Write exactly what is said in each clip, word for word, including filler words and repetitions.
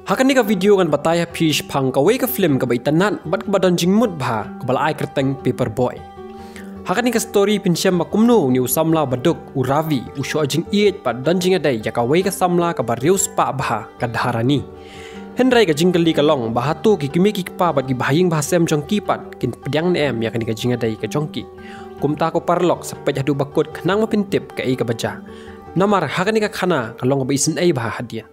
Ha kane ka video ngan batai ha phi shaphang kawei ka film kaba itynnad bad kaba don jingmut bha kaba la ai kyrteng Paper Boy. Ha kane ka story phin shem ba kumno une u samla baduk u Ravi u shoh jingïeit bad don jingïadei ïa kawei ka samla kaba riewspah bha ka Dharani. Hynrei ka jingkylli ka long ba hato ki kmie ki kpa bad ki bahaïing bahasem jong ki pat kin pdiang ne em ïa kane ka jingïadei ka jong ki. Kumta ko paralok sa peit haduh ba kut khnang ba phin tip kaei kaba jia. Namar ha kane ka khana ka long kaba isynei bha hadien.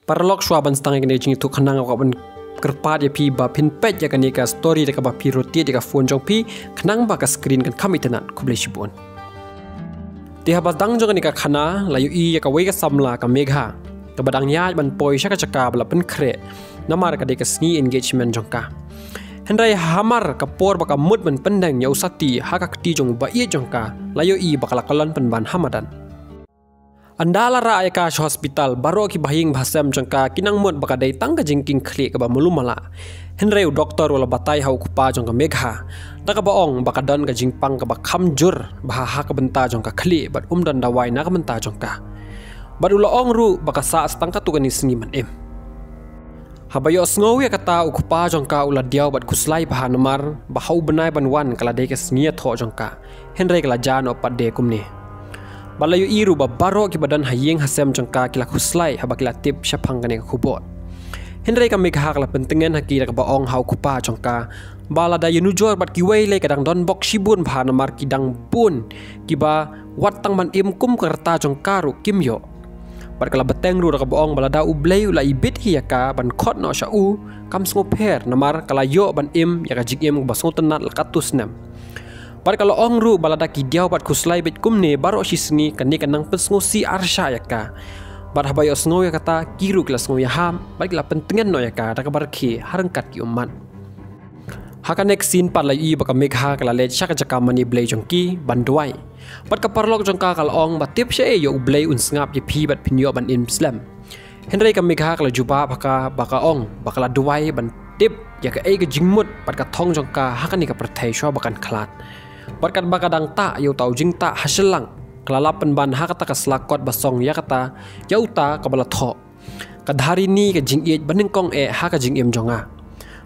Paralok, shuwa ban sdang ïa kane ka jingïathuh khnang, nga kwah ban kyrpad ïa phi ba phin peit ïa kane ka story da kaba phi rotate ïa ka phone jong phi khnang ba ka screen kan kham itynnad. Khublei shibun. Te haba sdang jong kane ka khana la ïohi ïa kawei ka samla ka Megha kaba dang ïaid ban poi sha ka jaka ba la pynkhreh namar ka dei ka sngi engagement jong ka. Hynrei hamar ka por ba ka mut ban pyndeng ïa u sati ha ka kti jong u ba ïeit jong ka, la ïohi ba ka la kyllon pynban ha madan. Ynda la rah ïa ka sha hospital, baroh ki bahaïing bahasem jong ka ki nang mut ba ka dei tang ka jingkieng khlieh kaba malu mala. Hynrei u doktor u la batai ha u kpa jong ka Megha da kaba ong ba ka don ka jingpang kaba kham jur bha ha ka bynta jong ka khlieh bad um don dawai na ka bynta jong ka. Bad u la ong ruh ba ka sah sa tang katto katne sngi ban im. Haba ïohsngew ïa kata, u kpa jong ka u la diaw bad khuslai bha namar ba ha u bnai ban wan ka la dei ka sngi ïathoh jong ka. Hynrei ka la jia noh pat de kumne. Bad la ïohi ruh ba baroh kiba don ha ïing ha sem jong ka ki la khuslai haba ki la tip shaphang kane ka khubor. Hynrei ka Megha ka la pyntngen ha ki da kaba ong ha u kpa jong ka ba lada ïanujor bad kiwei lei ka dang don bok shibun bha namar ki dang bun kiba wat tang ban im kum ka rta jong ka ruh kim ïoh. Bad ka la bteng ruh da kaba ong ba lada U Blei u la ibit hi ïa ka ban khot noh sha u, kam sngewpher namar ka la ïoh ban im ïa ka jingim kaba sngewtynnad la katto snem. Bad ka la ong ruh ba lada ki diaw bad khuslai beit kumne baroh shi sngi, kane ka nang pynsngewsih arshah ïa ka. Bad haba ïohsngew ïa kata, ki ruh ki la sngew ïahap bad ki la pyntngen noh ïa ka da kaba rkhie ha ryngkat ki ummat. Ha ka next scene pat la ïohi ba ka Megha ka la leit sha ka jaka mane blei jong ki ban duwai. Bad ka paralok jong ka ka la ong ba tip shaei ïa U Blei un sngap ïa phi bad phin ïoh ban im slem. Hynrei ka Megha ka la jubab ha ka ba ka ong ba ka la duwai ban tip ïa kaei ka jingmut bad ka thong jong ka ha kane ka pyrthei shuwa ba kan khlad. Bad katba ka dang tah ïa uta u jingtah ha shyllang, ka la lap pynban ha kata ka sla kot ba song ïa kata, ïa uta kaba la thoh. Ka Dharani ka jingïeit ba nyngkong eh ha ka jingim jong nga.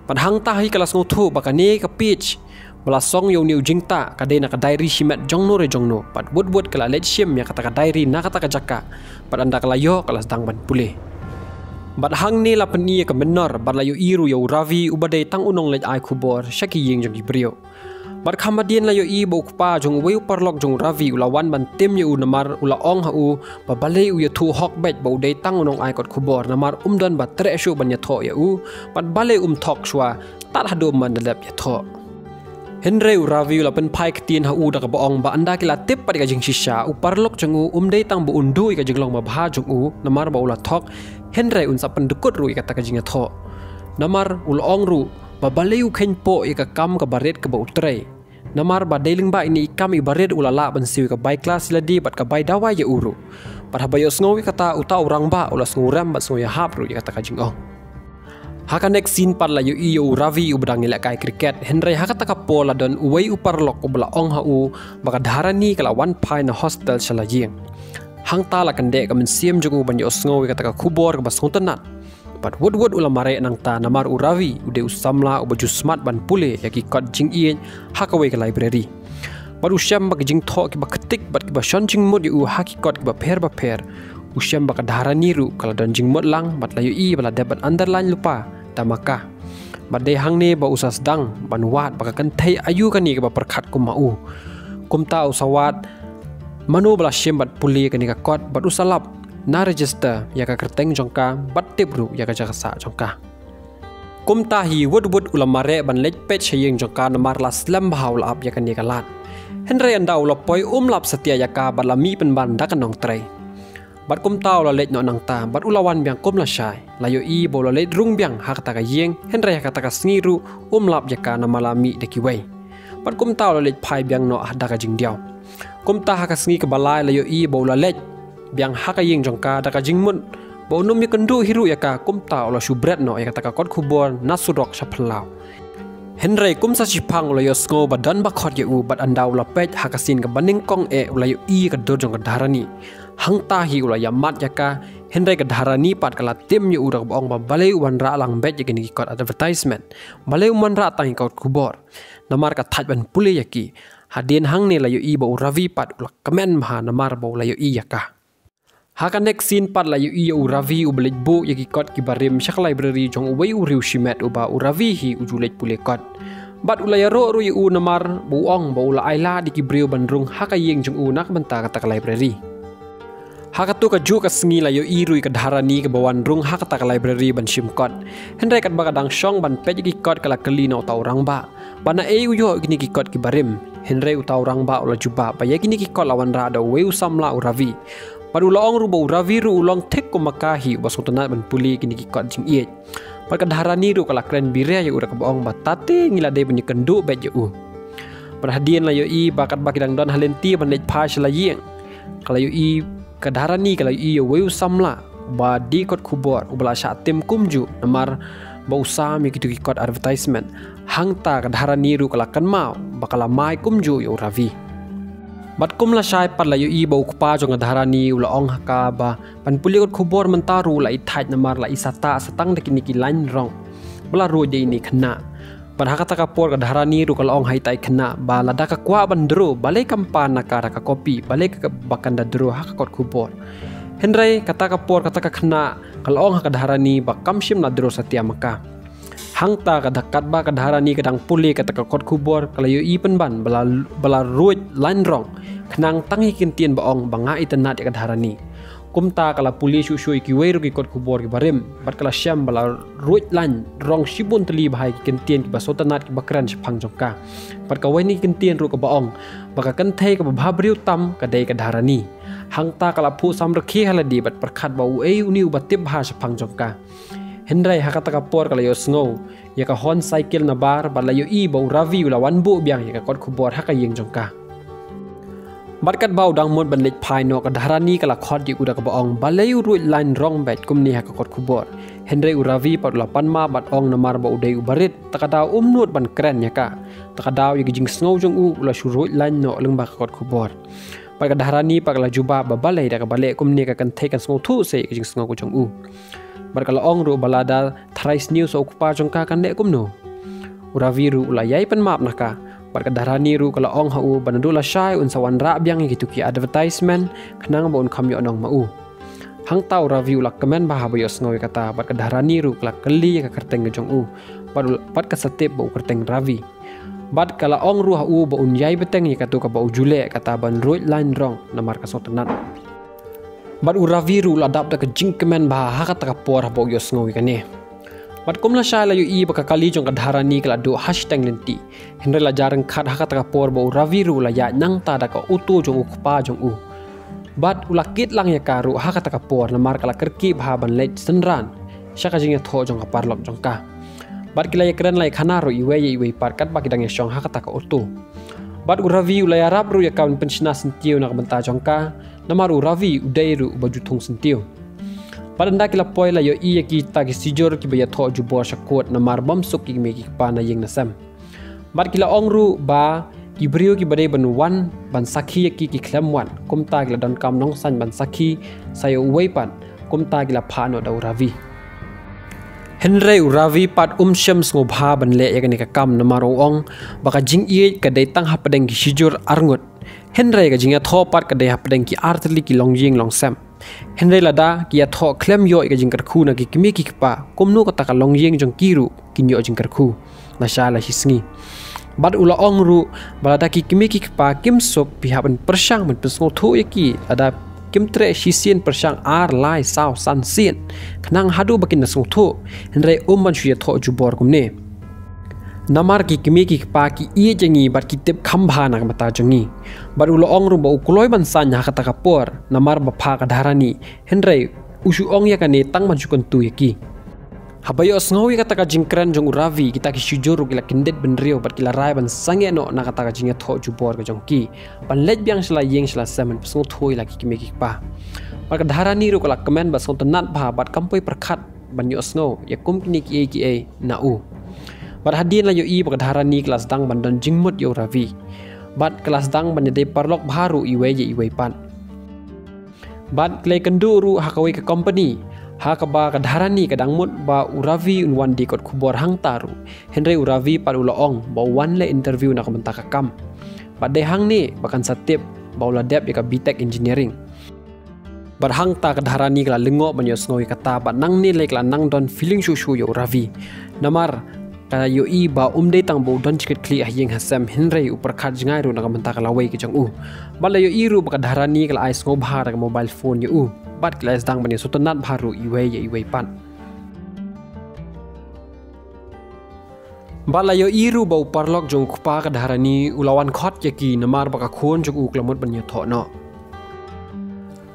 Bad hangta hi ka la sngewthuh ba kane ka page ba la song ïa une u jingtah ka dei na ka diary shimet jongno re jongno. Bad wut wut ka la leit shim ïa kata ka diary na kata ka jaka. Bad ynda ka la ïoh ka la sdang ban pule. Bad hangne la pyni ïa ka mynnor bad la ïohi ruh ïa u Ravi uba dei tang u nongleit ai khubor sha ki ïing jong ki briew. Bad kham hadien la ïohi ba u kpa jong uwei u paralok jong u Ravi u la wan ban tim ïa u namar u la ong ha u ba balei u ïathuh hok beit ba u dei tang u nongai kot khubor namar um don ba treh shuh ban ïathoh ïa u, bad balei um thok shuwa tad haduh ban da lep ïathoh. Hynrei u Ravi u la pynphai ktien ha u da kaba ong ba ynda ki la tip pat ïa ka jingshisha, u paralok jong u um dei tang ba un duh ïa ka jinglong babha jong u namar ba u la thok, hynrei un sa pyndkut ruh ïa kata ka jingïathoh. Namar u la ong ruh ba balei u kheiñ poh ïa ka kam kaba rit kaba u trei. Namar ba dei lyngba ine i kam iba rit u la lah ban siew ïa ka bai klas ïa lade bad ka bai dawai ïa u ruh. Bad haba ïohsngew ïa kata, uta u rangbah u la sngewrem bad sngewïahap ruh ïa kata ka jingong. Ha ka next scene pat la ïohi ïa u Ravi uba dang ïalehkai cricket, hynrei ha kata ka por la don uwei u paralok uba la ong ha u ba ka Dharani ka la wan phai na hostel sha la ïing. Hangta la kyndeh ka mynsiem jong u ban ïohsngew ïa kata ka khubor kaba sngewtynnad. Bad wut wut u la mareh nangta namar u Ravi u dei u samla uba ju smat ban pule ïa ki kot jingïeit ha kawei ka library. Bad u shem ba ki jingthoh kiba ktik bad kiba shon jingmut ïa u ha ki kot kiba pher ba pher. U shem ba ka Dharani ruh ka la don jingmut lang bad la ïohi ba la dep ban underline lypa da maka. Bad dei hangne ba u sa sdang ban wad ba ka kynthei aïu kane kaba pyrkhat kum ma u. Kumta u sa wad mano ba la shim bad pule kane ka kot bad u sa lap na register ïa ka kyrteng jong ka bad tip ruh ïa ka jaka sah jong ka. Kumta hi wut wut u la mareh ban leit peit sha ïing jong ka namar la slem bha u la ap ïa kane ka lad. Hynrei ynda u la poi um lap satia ïa ka bad la mih pynban da ka nongtrei. Bad kumta u la leit noh nangta bad u la wan biang kum lashai. La ïohi ba u la leit rung biang ha kata ka ïing, hynrei ha kata ka sngi ruh um lap ïa ka namar la mih da kiwei. Bad kumta u la leit phai biang noh ha da ka jingdiaw. Kumta ha ka sngi kaba lai la ïohi ba u la leit biang ha ka ïing jong ka da ka jingmut ba un ym ïakynduh hi ruh ïa ka, kumta u la shu bret noh ïa kata ka kot khubor na surok sha phyllaw. Hynrei kum sa shiphang u la ïohsngew ba don ba khot ïa u, bad ynda u la peit ha ka sien kaba nyngkong eh u la ïohi ïa ka dur jong ka Dharani. Hangta hi u la ïamat ïa ka, hynrei ka Dharani pat ka la tim ïa u da kaba ong ba balei u wanrah lang beit ïa kine ki kot advertisement. Balei um wanrah tang ïa ki kot khubor. Namar ka thait ban pule ïa ki. Hadien hangne la ïohi ba u Ravi pat u la kmen bha namar ba u la ïohi ïa ka. Ha ka next scene pat la ïohi ïa u Ravi uba leit buh ïa ki kot kiba rim sha ka library jong uwei u riew shimet uba u Ravi hi u ju leit pule kot. Bad u la ïaroh ruh ïa u namar ba u ong ba u la ailad ïa ki briew ban rung ha ka ïing jong u na ka bynta kata ka library. Ha kato kajuh ka sngi la ïohi ruh ïa ka Dharani kaba wan rung ha kata ka library ban shim kot. Hynrei katba ka dang shong ban peit ïa ki kot ka la kylli na uta u rangbah ba naei u ïoh ïa kine ki kot kiba rim. Hynrei uta u rangbah u la jubab ba ïa kine ki kot la wanrah da uwei u samla u Ravi. Bad u la ong ruh ba u Ravi ruh u long thik kum ma ka hi uba sngewtynnat ban pule ïa kine ki kot jingïeit. Bad ka Dharani ruh ka la kren biria ïa u da kaba ong ba tate ngi la dei ban ïakynduh beit ïa u. Bad hadien la ïohi ba katba ki dang don ha lynti ban leit phai sha la ïing, ka la ïohi, ka Dharani ka la ïohi ïa uwei u samla ba die kot khubor uba la shah tim kumjuh namar ba u sam ïa kito ki kot advertisement. Hangta ka Dharani ruh ka la kynmaw ba ka la mai kumjuh ïa u Ravi. Bad kum lashai pat la ïohi ba u kpa jong ka Dharani u la ong ha ka ba ban pule kot khubor mynta ruh u la i thait namar la i sah tah sa tang da kine ki lain rong ba la ruid da ine i khynnah. Bad ha kata ka por ka Dharani ruh ka la ong ha ita i khynnah ba lada ka kwah ban draw balei kam pan na ka da ka kopi, balei ka ba kan da draw ha ka kot khubor. Hynrei kata ka por kata ka khynnah ka la ong ha ka Dharani ba kam shym la draw satia ma ka. Hangta ka da katba ka Dharani ka dang pule kata ka kot khubor ka la ïohi pynban ba la, ba la ruid lain rong khnang tang ïa ki kyntien ba ong ba nga itynnat ïa ka Dharani. Kumta ka la pule shuh shuh ïa kiwei ruh ki kot khubor kiba rim bad ka la shem ba la ruid lain rong shibun tylli bha ïa ki kyntien kiba sngewtynnat kiba kren shaphang jong ka. Bad kawei na ki kyntien ruh kaba ong ba ka kynthei kaba bha briew tam ka dei ka Dharani. Hangta ka la phuh samrkhie ha lade bad pyrkhat ba uei une uba tip bha shaphang jong ka. Hynrei ha kata ka por ka la ïohsngew ïa ka horn cycle na bar bad la ïohi ba u Ravi u la wan buh biang ïa ka kot khubor ha ka ïing jong ka. Bad katba u dang mut ban leit phai noh ka Dharani ka la khot ïa u da kaba ong balei u ruid lain rong beit kumne ha ka kot khubor. Hynrei u Ravi pat u la pan map bad ong namar ba u dei uba rit, te ka daw um nud ban kren ïa ka. Te ka daw ïa ka jingsngew jong u u la shu ruid lain noh lyngba ka kot khubor. Bad ka Dharani pat ka la jubab ba balei da kaba leh kumne ka kynthei kan sngewthuh seh ïa ka jingsngew ka jong u. Bad ka la ong ruh ba lada tharai sniew sa u kpa jong ka kan leh kumno. U Ravi ruh u la ïai pan map na ka. Bad ka Dharani ruh ka la ong ha u ba naduh lashai un sa wanrah biang ïa kito ki advertisement khnang ba un kham ïoh nong ma u. Hangta u Ravi u la kmen bha haba ïohsngew ïa kata bad ka Dharani ruh ka la kylli ïa ka kyrteng ka jong u. Bad u, bad ka sa tip ba u kyrteng Ravi. Bad ka la ong ruh ha u ba un ïai bteng ïa kato kaba u ju leh kata ban ruid lain rong namar ka sngewtynnat. Bad u Ravi ruh u la dap da ka jingkmen bha ha kata ka por haba u ïohsngew ïa kane. Bad kum lashai la ïohi ba ka kali jong ka Dharani ka la duh ha shiteng lynti. Hynrei la jia ryngkat ha kata ka por ba u Ravi ruh u la ïaid nangta da ka auto jong u kpa jong u. Bad u la kit lang ïa ka ruh ha kata ka por namar ka la kyrkieh bha ban leit synran sha ka jingïathoh jong ka paralok jong ka. Bad ki la ïakren la ïakhana ruh iwei ïa iwei pat katba ki dang ïashong ha kata ka auto. Bad u Ravi u la ïarap ruh ïa ka ban pynshna syntiew na ka bynta jong ka, namar u Ravi u dei ruh uba ju thung syntiew. Bad ynda ki la poi la ïohi ïa kita ki shijur kiba ïathoh jubor sha kot namar bym suk ki kmie ki kpa na ïing na sem. Bad ki la ong ruh ba ki briew kiba dei ban wan ban sakhi ïa ki ki khlem wan, kumta ki la donkam nongsaiñ ban sakhi sa ïa uwei pat, kumta ki la phah noh da u Ravi. Hynrei u Ravi pat um shym sngewbha ban leh ïa kane ka kam namar u ong ba ka jingïeit ka dei tang hapdeng ki shijur arngut. Hynrei ka jingïathoh pat ka dei hapdeng ki artylli ki longïing longsem. Hynrei lada ki ïathoh khlem ïoh ïa ka jingkyrkhu na ki kmie ki kpa, kumno kata ka longïing jong ki ruh kin ïoh jingkyrkhu. Lashai la shisngi. Bad u la ong ruh ba lada ki kmie ki kpa kim suk, phi hap ban pyrshang ban pynsngewthuh ïa ki, lada kim treh shisien pyrshang ar, lai, saw, san sien. Khnang haduh ba kin da sngewthuh. Hynrei um ban shu ïathoh jubor kumne. Namar ki kmie ki kpa ki ïeit ïa ngi bad ki tip kham bha na ka bynta jong ngi. Bad u la ong ruh ba u kloi ban saiñ ha kata ka por namar ba phah ka Dharani. Hynrei u shu ong ïa kane tang ban shu kyntu ïa ki. Haba ïohsngew ïa kata ka jingkren jong u Ravi, kita ki shijur ruh ki la kyndit bynriew bad ki la rai ban sangeh noh na kata ka jingïathoh jubor ka jong ki. Ban leit biang sha la ïing sha la sem ban pynsngewthuh ïa la ki kmie ki kpa. Bad ka Dharani ruh ka la kmen ba sngewtynnat bha bad kam poi pyrkhat ban ïohsngew ïa kum kine kiei kiei na u. Bad hadien la ïohi ba ka Dharani ka la sdang ban don jingmut ïa u Ravi. Bad ka la sdang ban ïadei paralok bha ruh iwei ïa iwei pat. Bad ki la ïakynduh ruh ha kawei ka company, ha kaba ka Dharani ka dang mut ba u Ravi un wan die kot khubor hangta ruh. Hynrei u Ravi pat u la ong ba u wan leh interview na ka bynta ka kam. Bad dei hangne ba kan sa tip ba u la dep ïa ka B Tech Engineering. Bad hangta ka Dharani ka la lyngngoh ban ïohsngew ïa kata, bad nangne lei ka la nang don feeling shuh shuh ïa u Ravi. Namar ka ïohi ba um dei tang ba u don jingkitkhlieh ha ïing ha sem, hynrei u pyrkhat jngai ruh na ka bynta ka lawei ka jong u. Bad la ïohi ruh ba ka Dharani ka la ai sngewbha da ka mobile phone ïa u. Bad ki la sdang ban ïasngewtynnat bha ruh iwei ïa iwei pat. Bad la ïohi ruh ba u paralok jong u kpa ka Dharani u la wan khot ïa ki namar ba ka khun jong u ka la mut ban ïathoh noh.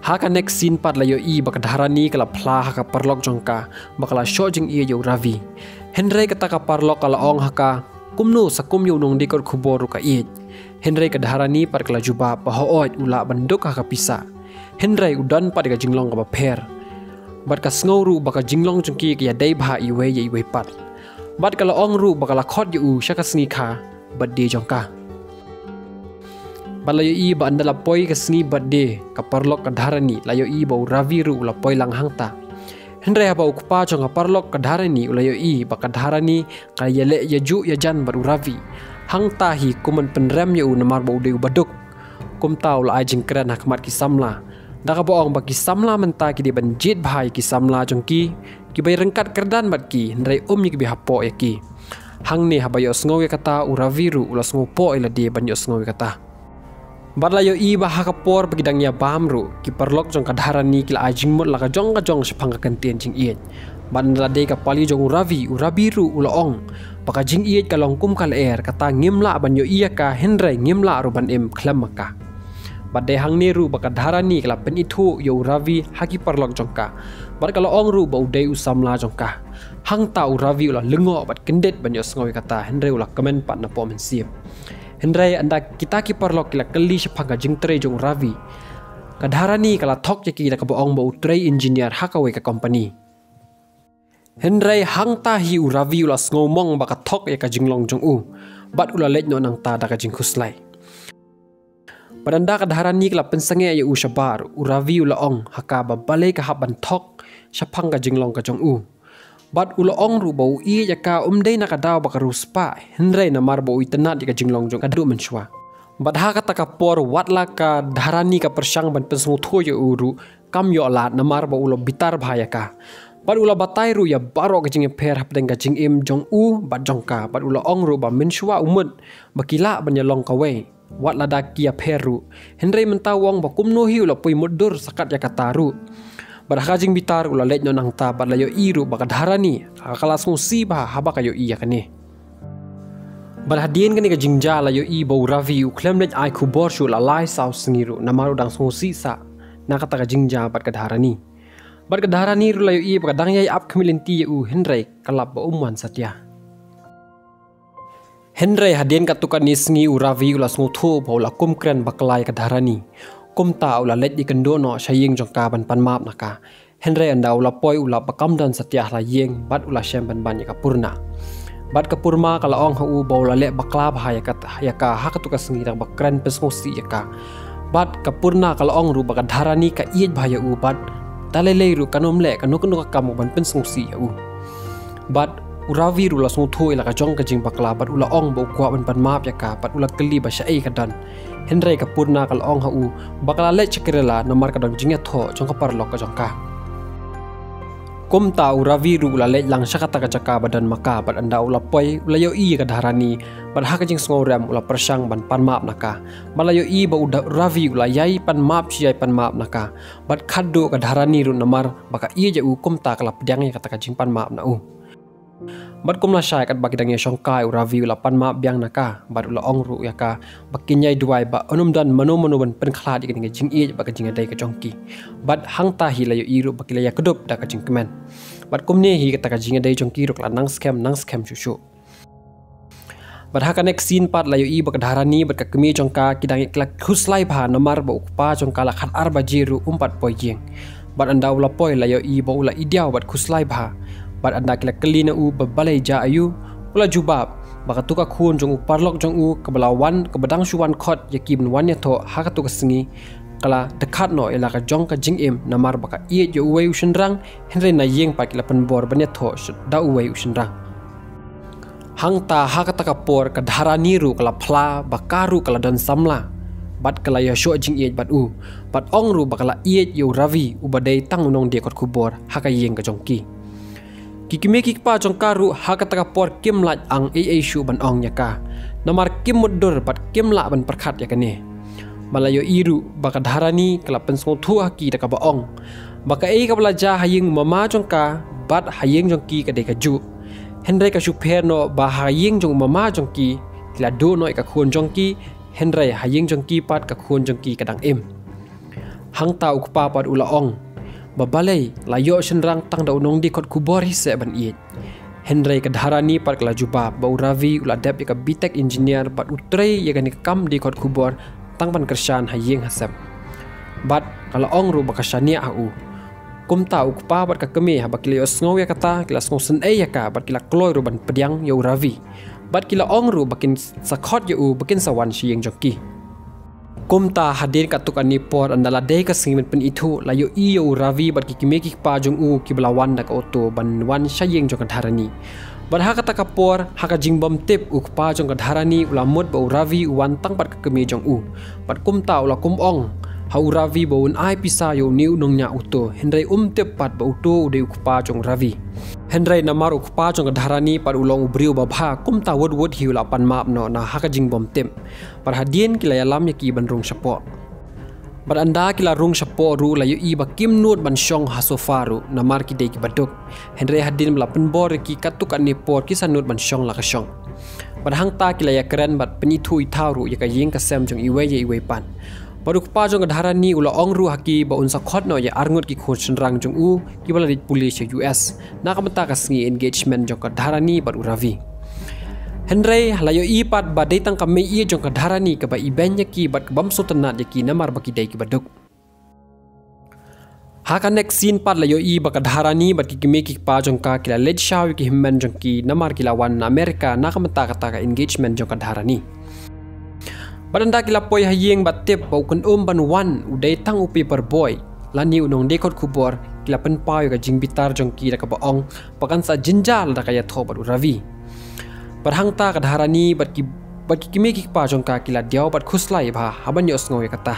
Ha ka next scene pat la ïohi ba ka Dharani ka la phla ha ka paralok jong ka ba ka la shoh jingïeit ïa u Ravi. Hynrei kata ka paralok ka la ong ha ka, kumno sa kum ïa u nongdie kot khubor ruh ka ïeit. Hynrei ka Dharani pat ka la jubab ba hooid u lah ban duk ha ka pisa. Hynrei u don pat ïa ka jinglong kaba pher. Bad ka sngew ruh ba ka jinglong jong ki ka ïadei bha iwei ïa iwei pat. Bad ka la ong ruh ba ka la khot ïa u sha ka sngi kha birthday jong ka. Bad la ïohi ba ynda la poi ka sngi birthday ka paralok ka Dharani, la ïohi ba u Ravi ruh u la poi lang hangta. Hynrei haba u kpa jong ka paralok ka Dharani u la ïohi ba ka Dharani ka ïaleh ïajuh ïajan bad u Ravi, hangta hi kum ban pynrem ïa u namar ba u dei u baduk. Kumta u la ai jingkren ha khmat ki samla, da kaba ong ba ki samla mynta ki dei ban jied bha ïa ki samla jong ki, kiba ïaryngkat kyrdan bad ki, hynrei ym ïa kiba hapoh ïa ki. Hangne haba ïohsngew ïa kata u Ravi ruh u la sngewpoh ïa lade ban ïohsngew ïa kata. Bad la ïohi ba ha ka por ba ki dang ïa bam ruh, ki paralok jong ka Dharani ki la ai jingmut la ka jong ka jong shaphang ka kyntien jingïeit. Bad ynda la dei ka pali jong u Ravi, u Ravi ruh u la ong ba ka jingïeit ka long kum ka lyer, kata ngim lah ban ïohi ïa ka, hynrei ngim lah ruh ban im khlem ma ka. Bad dei hangne ruh ba ka Dharani ka la pynithuh ïa u Ravi ha ki paralok jong ka. Bad ka la ong ruh ba u dei u samla jong ka. Hangta u Ravi u la lyngngoh bad kyndit ban ïohsngew ïa kata, hynrei u la kmen pat napoh mynsiem. Hynrei ynda kita ki paralok ki la kylli shaphang ka jingtrei jong u Ravi, ka Dharani ka la thok ïa ki da kaba ong ba u trei engineer ha kawei ka company. Hynrei hangta hi u Ravi u la sngewmong ba ka thok ïa ka jinglong jong u, bad u la leit noh nangta da ka jingkhuslai. Bad ynda ka Dharani ka la pynsangeh ïa u shabar, u Ravi u la ong ha ka ba balei ka hap ban thok shaphang ka jinglong ka jong u. Bad u la ong ruh ba u ïeit ïa ka ym dei na ka daw ba ka riewspah, hynrei namar ba u itynnad ïa ka jinglong jong ka haduh mynshuwa. Bad ha kata ka por wat la ka Dharani ka pyrshang ban pynsngewthuh ïa u ruh, kam ïoh lad namar ba u la bitar bha ïa ka. Bad u la batai ruh ïa baroh ka jingïapher hapdeng ka jingim jong u bad jong ka. Bad u la ong ruh ba mynshuwa u mut ba ki lah ban ïalong kawei, wat lada ki ïapher ruh. Hynrei mynta u ong ba kumno hi u la poi mutdur sakat ïa kata ruh. Bad ha ka jingbitar u la leit noh nangta bad la ïohi ruh ba ka Dharani ka la sngewsih bha haba ka ïohi ïa kane. Bad hadien kane ka jingjia la ïohi ba u Ravi u khlem leit ai khubor shuh la lai saw sngi ruh namar u dang sngewsih sah na kata ka jingjia bad ka Dharani. Bad ka Dharani ruh la ïohi ba ka dang ïai ap khmih lynti ïa u, hynrei ka lap ba um wan satia. Hynrei hadien katto katne sngi u Ravi u la sngewthuh ba u la kum kren bakla ïa ka Dharani. Kumta u la leit ïakynduh noh sha ïing jong ka ban pan map na ka. Hynrei ynda u la poi u lap ba kam don satia ha la ïing bad u la shem ban ban ïa ka Purna. Bad ka Purna ka la ong ha u ba u la leh bakla bha ïa ka, ïa ka ha katto ka sngi da kaba kren pynsngewsih ïa ka. Bad ka Purna ka la ong ruh ba ka Dharani ka ïeit bha ïa u bad da lei lei ruh kan ym leh kano kano ka kam ban pynsngewsih ïa u. Bad u Ravi ruh u la sngewthuh ïa la ka jong ka jingbakla bad u la ong ba u kwah ban pan map ïa ka bad u la kylli ba shaei ka don. Hynrei ka Purna ka la ong ha u ba ka la leit sha Kerala namar ka don jingïathoh jong ka paralok ka jong ka. Kumta u Ravi ruh u la leit lang sha kata ka jaka ba don ma ka bad ynda u la poi u la ïohi ïa ka Dharani bad ha ka jingsngewrem u la pyrshang ban pan map na ka. Bad la ïohi ba u Da-, Ravi u la ïai pan map shi ïai pan map na ka. Bad khadduh ka Dharani ruh namar ba ka ïeit ïa u kumta ka la pdiang ïa kata ka jingpan map na u. Bad kum lashai katba ki dang ïashongkai u Ravi u la pan map biang na ka bad u la ong ruh ïa ka ba kin ïai duwai ba un ym don mano mano ban pynkhlad ïa kane ka jingïeit bad ka jingïadei ka jong ki. Bad hangta hi la ïohi ruh ba ki la ïakdup da ka jingkmen. Bad kumne hi kata ka jingïadei jong ki ruh ka la nang skhem nang skhem shuh shuh. Bad ha ka next scene pat la ïohi ba ka Dharani bad ka kmie jong ka ki dang ïa ki la khuslai bha namar ba u kpa jong ka la khatar baje ruh um pat poi ïing. Bad ynda u la poi la ïohi ba u la i diaw bad khuslai bha. Bad ynda ki la kylli na u ba balei jia aïu, U la jubab ba katu ka khun jong u paralok jong u kaba la wan, kaba dang shu wan khot ïa ki ban wan ïathoh ha katu ka sngi, ka la dkhat noh ïa la ka jong ka jingim namar ba ka ïeit ïa uwei u shynrang, hynrei na ïing pat ki la pynbor ban ïathoh da uwei u shynrang. Hangta ha kata ka por ka Dharani ruh ka la phla ba ka ruh ka la don samla bad ka la ïashoh jingïeit bad u, bad ong ruh ba ka la ïeit ïa u Ravi uba dei tang u nongdie kot khubor ha ka ïing ka jong ki. Ki kmie ki kpa jong ka ruh ha kata ka por kim lah ang ei ei shuh ban ong ïa ka, namar kim mutdur bad kim lah ban pyrkhat ïa kane. Ba la ïohi ruh ba ka Dharani ka la pynsngewthuh ha ki da kaba ong ba kaei kaba la jia ha ïing u mama jong ka bad ha ïing jong ki ka dei kajuh. Hynrei ka shu pher noh ba ha ïing jong u mama jong ki, ki la duh noh ïa ka khun jong ki, hynrei ha ïing jong ki pat ka khun jong ki ka dang im. Hangta u kpa pat u la ong ba balei la ïoh shynrang tang da u nongdie kot khubor hi seh ban ïeit. Hynrei ka Dharani pat ka la jubab ba u Ravi u la dep ïa ka B Tech engineer bad u trei ïa kane ka kam die kot khubor tang ban kyrshan ha ïing ha sem. Bad ka la ong ruh ba ka shaniah ha u. Kumta u kpa bad ka kmie haba ki la ïohsngew ïa kata, ki la sngewsynei ïa ka bad ki la kloi ruh ban pdiang ïa u Ravi. Bad ki la ong ruh ba kin sa khot ïa u ba kin sa wan sha ïing jong ki. Kumta hadien katto katne por, ynda la dei ka sngi ban pynithuh, la ïohi ïa u Ravi bad ki kmie ki kpa jong u kiba la wan da ka auto ban wan sha ïing jong ka Dharani. Bad ha kata ka por, ha ka jingbymtip, u kpa jong ka Dharani u la mut ba u Ravi u wan tang bad ka kmie jong u. Bad kumta u la kum ong ha u Ravi ba un ai pisa ïa une u nongñiah auto, hynrei um tip pat ba uto u dei u kpa jong u Ravi. Hynrei namar u kpa jong ka Dharani pat u long u briew ba bha, kumta wut wut hi u la pan map noh na ha ka jingbymtip. Bad hadien ki la ïalam ïa ki ban rung shapoh. Bad ynda ki la rung shapoh ruh la ïohi ba kim nud ban shong ha sofa ruh namar ki dei kiba duk. Hynrei hadien ba la pynbor ïa ki katto katne por ki sa nud ban shong la ka shong. Bad hangta ki la ïakren bad pynithuh ithaw ruh ïa ka ïing ka sem jong iwei ïa iwei pat. Bad u kpa jong ka Dharani u la ong ruh ha ki ba un sa khot noh ïa arngut ki khun shynrang jong u kiba la leit pule sha U S na ka bynta ka sngi engagement jong ka Dharani bad u Ravi. Hynrei la ïohi pat ba dei tang ka meiïeit jong ka Dharani kaba ibeiñ ïa ki bad ka bym sngewtynnat ïa ki namar ba ki dei kiba duk. Ha ka next scene pat la ïohi ba ka Dharani bad ki kmie ki kpa jong ka ki la leit shaw ïa ki hynmen jong ki namar ki la wan na America na ka bynta kata ka engagement jong ka Dharani. Bad ynda ki la poi ha ïing bad tip ba u kynum ban wan u dei tang u paper boy lane u nongdie kot khubor, ki la pynpaw ïa ka jingbitar jong ki da kaba ong ba kan sa jynjar lada ka ïathoh bad u Ravi. Bad hangta ka Dharani bad ki, bad ki kmie ki kpa jong ka ki la diaw bad khuslai bha haba ïohsngew ïa kata.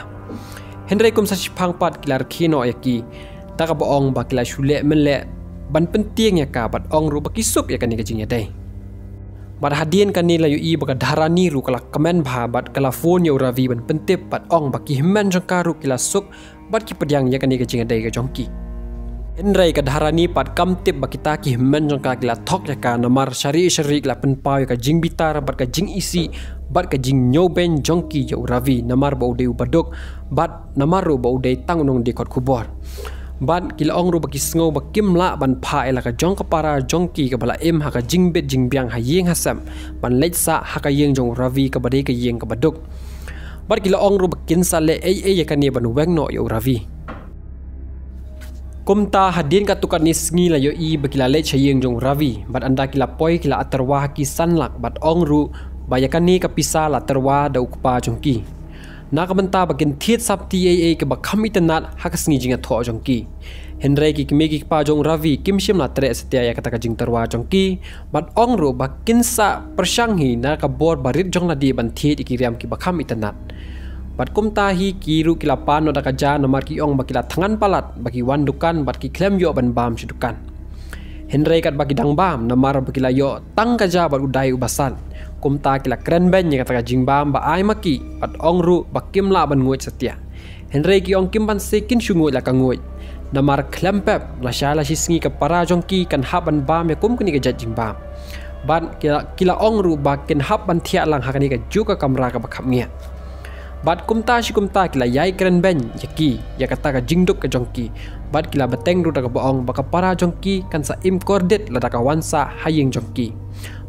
Hynrei kum sa shiphang pat ki la rkhie noh ïa ki da kaba ong ba ki la shu leh mynleh ban pyntieng ïa ka bad ong ruh ba ki suk ïa kane ka jingïadei. Bad hadien kane la ïohi ba ka Dharani ruh ka la kmen bha bad ka la phone ïa u Ravi ban pyntip bad ong ba ki hynmen jong ka ruh ki la suk bad ki pdiang ïa kane ka jingïadei ka jong ki. Hynrei ka Dharani pat kam tip ba kita ki hynmen jong ka ki la thok ïa ka namar shari shari ki la pynpaw ïa ka jingbitar bad ka jingisih bad ka jingñiewbeiñ jong ki ïa u Ravi namar ba u dei u baduk bad namar ruh ba u dei tang u nongdie kot khubor. Bad ki la ong ruh ba ki sngew ba kim lah ban phah ïa la ka jong ka para jong ki kaba la im ha ka jingbit jingbiang ha ïing ha sem ban leit sah ha ka ïing jong u Ravi kaba dei ka ïing kaba duk. Bad ki la ong ruh ba kin sa leh ei ei ïa kane ban weng noh ïa u Ravi. Kumta hadien katto katne sngi la ïohi ba ki la leit sha ïing jong u Ravi bad ynda ki la poi ki la aterwa ha ki san lak bad ong ruh ba ïa kane ka pisa la aterwa da u kpa jong ki. Na ka bynta ba kin thied sap ti ei ei kaba kham itynnad ha ka sngi jingïathoh jong ki. Hynrei ki kmie ki kpa jong u Ravi kim shym la treh satia ïa kata ka jingterwa jong ki bad ong ruh ba kin sa pyrshang hi na ka bor barit jong lade ban thied ïa ki riam kiba kham itynnad. Bad kumta hi ki ruh ki la pan noh da ka ja namar ki ong ba ki la thngan palat ba ki wan dukan bad ki khlem ïoh ban bam sha dukan. Hynrei katba ki dang bam namar ba ki la ïoh tang ka ja bad u dai uba sat, kumta ki la kren beiñ ïa kata ka jingbam ba ai ma ki bad ong ruh ba kim lah ban nguid satia. Hynrei ki ong kim banse kin shu nguid la ka nguid. Namar khlem pep lashai lashisngi ka para jong ki kan hap ban bam ïa kum kane ka jait jingbam. Bad ki la, ki la ong ruh ba kin hap ban thiah lang ha kane kajuh ka kamra kaba khapngiah. Bad kumta shi kumta ki la ïai kren beiñ ïa ki ïa kata ka jingduk ka jong ki. Bad ki la bteng ruh da kaba ong ba ka para jong ki kan sa im kordit lada ka wan sah ha ïing jong ki.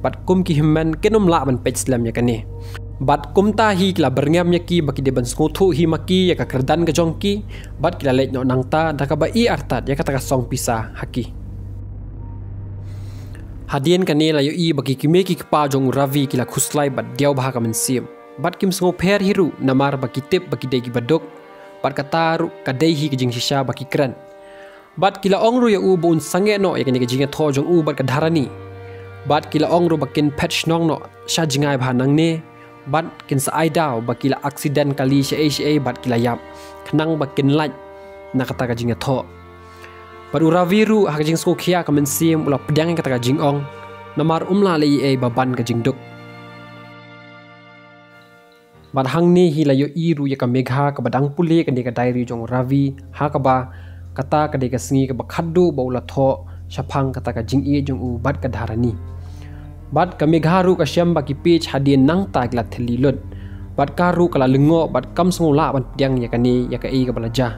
Bad kum ki hynmen kin ym lah ban peit slem ïa kane. Bad kumta hi ki la byrngem ïa ki ba ki dei ban sngewthuh hi ma ki ïa ka kyrdan ka jong ki. Bad ki la leit noh nangta da kaba ïeh artat ïa kata ka song pisa ha ki. Hadien kane la ïohi ba ki kmie ki kpa jong u Ravi ki la khuslai bad diaw bha ka mynsiem. Bad kim sngewpher hi ruh namar ba ki tip ba ki dei ki baduk. Bad kata ruh ka dei hi ka jingshisha ba ki kren. Bad ki la ong ruh ïa u ba un sangeh noh ïa kane ka jingïathoh jong u bad ka Dharani. Bad ki la ong ruh ba kin phet shnong noh sha jngai bha nangne. Bad kin sa ai daw ba ki la accident kali shaei shaei bad ki la ïap. Khnang ba kin lait na kata ka jingïathoh. Bad u Ravi ruh ha ka jingsngewkhia ka mynsiem u la pdiang ïa kata ka jingong. Namar um lah leh ei ei ba ban ka jingduk. Bad hangne hi la ïohi ruh ïa ka Megha kaba dang pule kane ka diary jong u Ravi, ha kaba kata ka dei ka sngi kaba khatduh ba u la thoh shaphang kata ka jingïeit jong u bad ka Dharani. Bad ka Megha ruh ka shem ba ki page hadien nangta ki la thylli lut. Bad ka ruh ka la lyngngoh bad kam sngewlah ban pdiang ïa kane ïa kaei kaba la jia.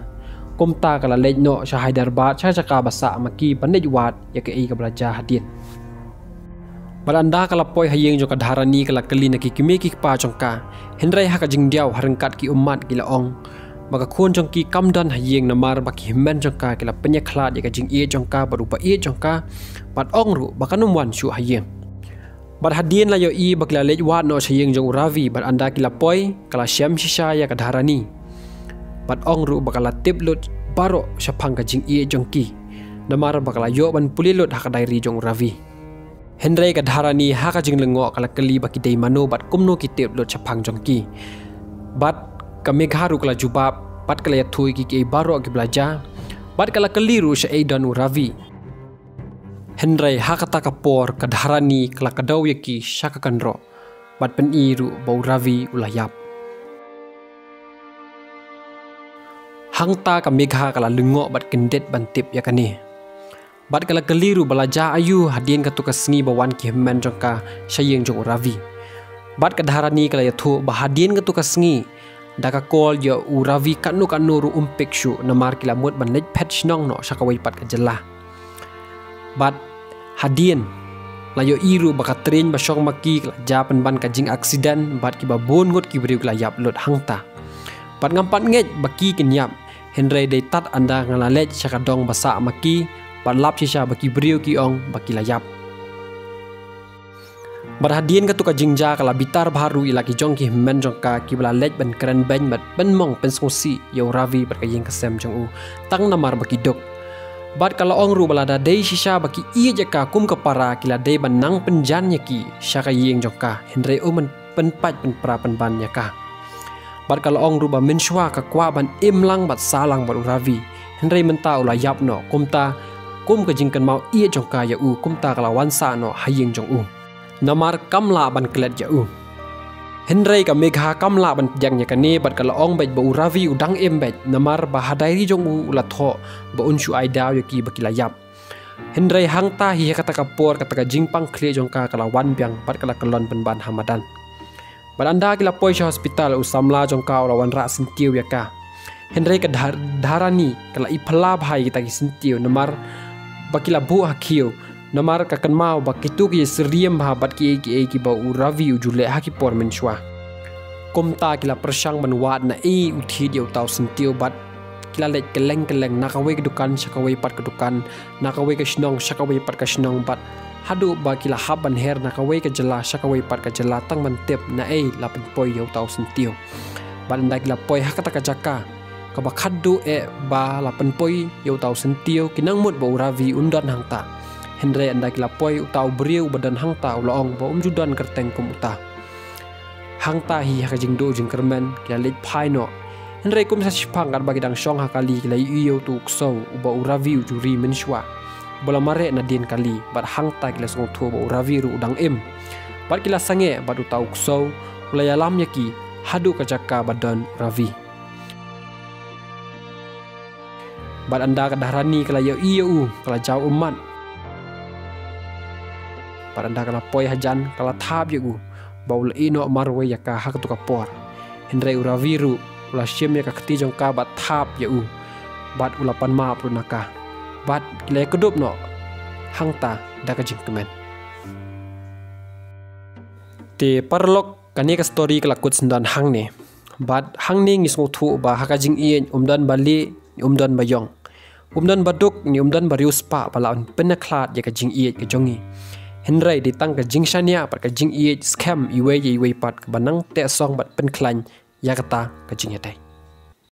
Kumta ka la leit noh sha Hyderabad sha jaka ba sah ma ki ban leit wad ïa kaei kaba la jia hadien. Bad ynda ka la poi ha ïing jong ka Dharani ka la kylli na ki kmie ki kpa jong ka. Hynrei ha ka jingdiaw ha ryngkat ki ummat ki la ong ba ka khun jong ki kam don ha ïing namar ba ki hynmen jong ka ki la pynïakhlad ïa ka jingïeit jong ka bad u ba ïeit jong ka. Bad ong ruh ba kan ym wan shuh ha ïing. Bad hadien la ïohi ba ki la leit wad noh sha ïing jong u Ravi bad ynda ki la poi ka la shem shisha ïa ka Dharani. Bad ong ruh ba ka la tip lut baroh shaphang ka jingïeit jong ki. Namar ba ka la ïoh ban pule lut ha ka diary jong u Ravi. Hynrei ka Dharani ha ka jinglyngngoh ka la kylli ba ki dei mano bad kumno ki tip lut shaphang jong ki. Bad ka Megha ruh ka la jubab bad ka la ïathuh ïa ki kiei baroh kiba la jia. Bad ka la kylli ruh shaei don u Ravi. Hynrei ha kata ka por ka Dharani ka la kdew ïa ki sha ka kynroh bad pyni ruh ba u Ravi u la ïap. Hangta ka Megha ka la lyngngoh bad kyndit ban tip ïa kane. Bad ka la kylli ruh ba la jia aïu hadien kato ka sngi ba wan ki hynmen jong ka sha ïing jong u Ravi. Bad ka Dharani ka la ïathuh ba hadien kato ka sngi da ka call ïa u Ravi katno katno ruh um pick shuh namar ki la mut ban leit phet shnong noh sha kawei pat ka jylla. Bad hadien la ïohi ruh ba ka train ba shong ma ki ka la jia pynban ka jingaccident bad kiba bun ngut ki briew ki la ïap lut hangta. Bad ngam pat ngeit ba ki kin ïap. Hynrei dei tad ynda nga la leit sha ka dong ba sah ma ki bad lap shisha ba ki briew ki ong ba ki la ïap. Bad hadien kato ka jingjia ka la bitar bha ruh ïa la ki jong ki hynmen jong ka kiba la leit ban kren beiñ bad pynmong pynsngewsih ïa u Ravi bad ka ïing ka sem jong u tang namar ba ki duk. Bad ka la ong ruh ba lada dei shisha ba ki ïeit ïa ka kum ka para ki la dei ban nang pynjan ïa ki sha ka ïing jong ka hynrei um pynpait pynpra pynban ïa ka. Bad ka la ong ruh ba mynshuwa ka kwah ban im lang bad sah lang bad u Ravi. Hynrei mynta u la ïap noh kumta kum ka jingkynmaw ïeit jong ka ïa u kumta ka la wan sah noh ha ïing jong u. Namar kam lah ban klet ïa u. Hynrei ka Megha kam lah ban pdiang ïa kane bad ka la ong beit ba u Ravi u dang im beit namar ba ha diary jong u u la thoh ba un shu ai daw ïa ki ba ki la ïap. Hynrei hangta hi ha kata ka por kata ka jingpang khlieh jong ka ka la wan biang bad ka la kyllon pynban ha madan. Bad ynda ki la poi sha hospital u samla jong ka u la wanrah syntiew ïa ka. Hynrei ka Dhar-, Dharani ka la iphylla bha ïa kita ki syntiew namar ba ki la buh ha khiew namar ka kynmaw ba kito ki syriem bha bad kiei kiei kiba u Ravi u ju leh ha ki por mynshuwa. Kumta ki la pyrshang ban wad na ei u thied ïa uta u syntiew bad ki la leit kylleng kylleng na kawei ka dukan sha kawei pat ka dukan, na kawei ka shnong sha kawei pat ka shnong bad haduh ba ki la hap ban her na kawei ka jylla sha kawei pat ka jylla tang ban tip na ei la pynpoi ïa uta u syntiew. Bad ynda ki la poi ha kata ka jaka kaba khatduh eh ba la pynpoi ïa uta u syntiew ki nang mut ba u Ravi un don hangta. Hynrei ynda ki la poi uta u briew uba don hangta u la ong ba um ju don kyrteng kum uta. Hangta hi ha ka jingduh jingkyrmen ki la leit phai noh. Hynrei kum sa shiphang katba ki dang shong ha kali ki la ïohi ïa uta u ksew uba u Ravi u ju ri mynshuwa. Ba la mareh nadien kali bad hangta ki la sngewthuh ba u Ravi ruh u dang im. Bad ki la sangeh bad uta u ksew u la ïalam ïa ki haduh ka jaka ba don u Ravi. Bad ynda ka Dharani ka la ïohi ïa u ka la jaw ummat. Bad ynda ka la poi hajan ka la thap ïa u ba u la ïeh noh marwei ïa ka ha kato ka por. Hynrei u Ravi ruh u la shim ïa ka kti jong ka bad thap ïa u bad u la pan map ruh na ka. Bad ki la ïakdup noh hangta da ka jingkmen. Te paralok, kane ka story ka la kut syndon hangne. Bad hangne ngi sngewthuh ba ha ka jingïeit um don ba lieh, um don ba ïong. Um don ba duk, ne um don ba riewspah ba lah ban pynïakhlad ïa ka jingïeit ka jong ngi. hynrei dei tang ka jingshaniah bad ka jingïeit skhem iwei ïa iwei pat kaba nang teh song bad pynkhlaiñ ïa kata ka jingïadei.